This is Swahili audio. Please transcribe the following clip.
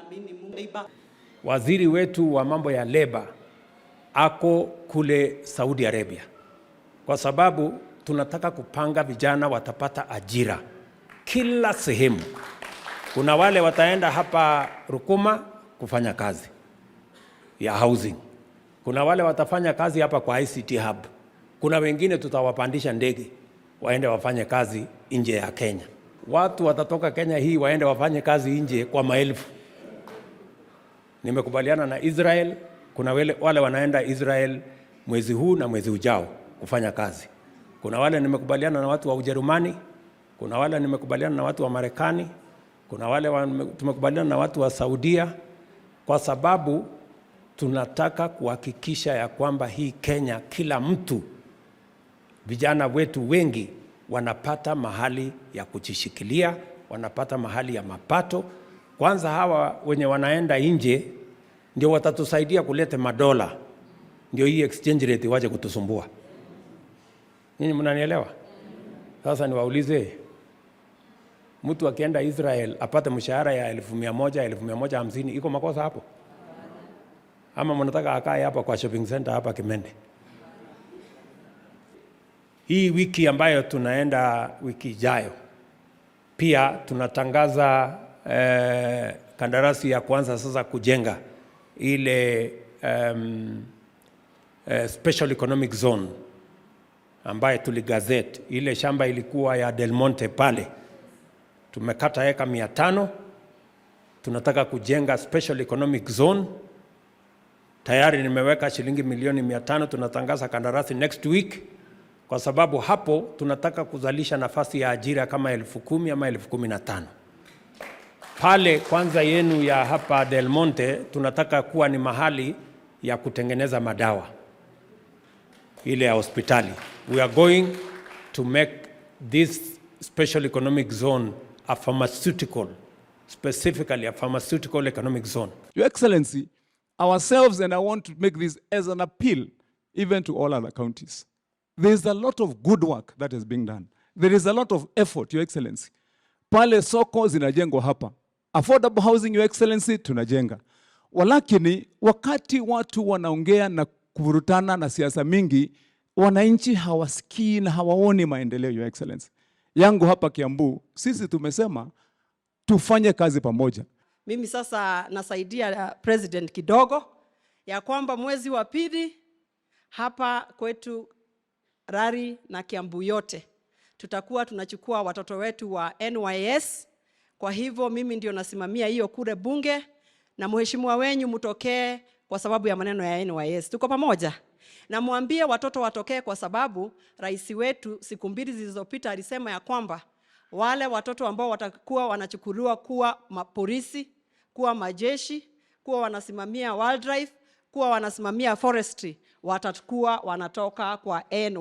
minimum labor. Waziri wetu wa mambo ya leba ako kule Saudi Arabia, kwa sababu tunataka kupanga vijana watapata ajira kila sehemu. Kuna wale wataenda hapa Rukuma kufanya kazi ya housing, kuna wale watafanya kazi hapa kwa ICT hub, kuna wengine tutawapandisha ndege waende wafanye kazi nje ya Kenya. Watu watatoka Kenya hii waende wafanye kazi nje kwa maelfu. Nimekubaliana na Israel, kuna wale wanaenda Israel mwezi huu na mwezi ujao kufanya kazi. Kuna wale nimekubaliana na watu wa Ujerumani, kuna wale nimekubaliana na watu wa Marekani, kuna wale tumekubaliana na watu wa Saudia, kwa sababu tunataka kuhakikisha ya kwamba hii Kenya kila mtu, vijana wetu wengi wanapata mahali ya kujishikilia, wanapata mahali ya mapato. Kwanza hawa wenye wanaenda nje ndio watatusaidia kuleta madola, ndio hii exchange rate wache kutusumbua. Nyinyi mnanielewa? Sasa niwaulize, mtu akienda Israel apate mshahara ya 100,000, 150,000, iko makosa hapo? Ama mnataka akae hapa kwa shopping center hapa Kimende? Hii wiki ambayo tunaenda, wiki ijayo, pia tunatangaza kandarasi ya kwanza sasa kujenga ile special economic zone ambaye tuligazette. Ile shamba ilikuwa ya Del Monte pale, tumekata eka 500, tunataka kujenga special economic zone. Tayari nimeweka shilingi milioni 500, tunatangaza kandarasi next week, kwa sababu hapo tunataka kuzalisha nafasi ya ajira kama 10,000 ama 15,000 pale. Kwanza yenu ya hapa Del Monte tunataka kuwa ni mahali ya kutengeneza madawa ile ya hospitali. We are going to make this special economic zone a pharmaceutical, specifically a pharmaceutical economic zone. Your Excellency, ourselves, and I want to make this as an appeal even to all other counties. There is a lot of good work that is being done. There is a lot of effort, Your Excellency. Pale soko zinajengwa hapa. Affordable housing, Your Excellency, tunajenga. Walakini, wakati watu wanaongea na kuvurutana na siasa mingi, wananchi hawasikii na hawaoni maendeleo, Your Excellency. Yangu hapa Kiambu, sisi tumesema tufanye kazi pamoja. Mimi sasa nasaidia president kidogo ya kwamba mwezi wa pili hapa kwetu Lari na Kiambu yote tutakuwa tunachukua watoto wetu wa NYS. Kwa hivyo mimi ndio nasimamia hiyo kule bunge, na mheshimiwa wenyu mtokee kwa sababu ya maneno ya NYS. Tuko pamoja? Na mwambie watoto watokee kwa sababu rais wetu siku 2 zilizopita alisema ya kwamba wale watoto ambao watakuwa wanachukuliwa kuwa mapolisi, kuwa majeshi, kuwa wanasimamia wildlife, kuwa wanasimamia forestry, watakuwa wanatoka kwa NYS.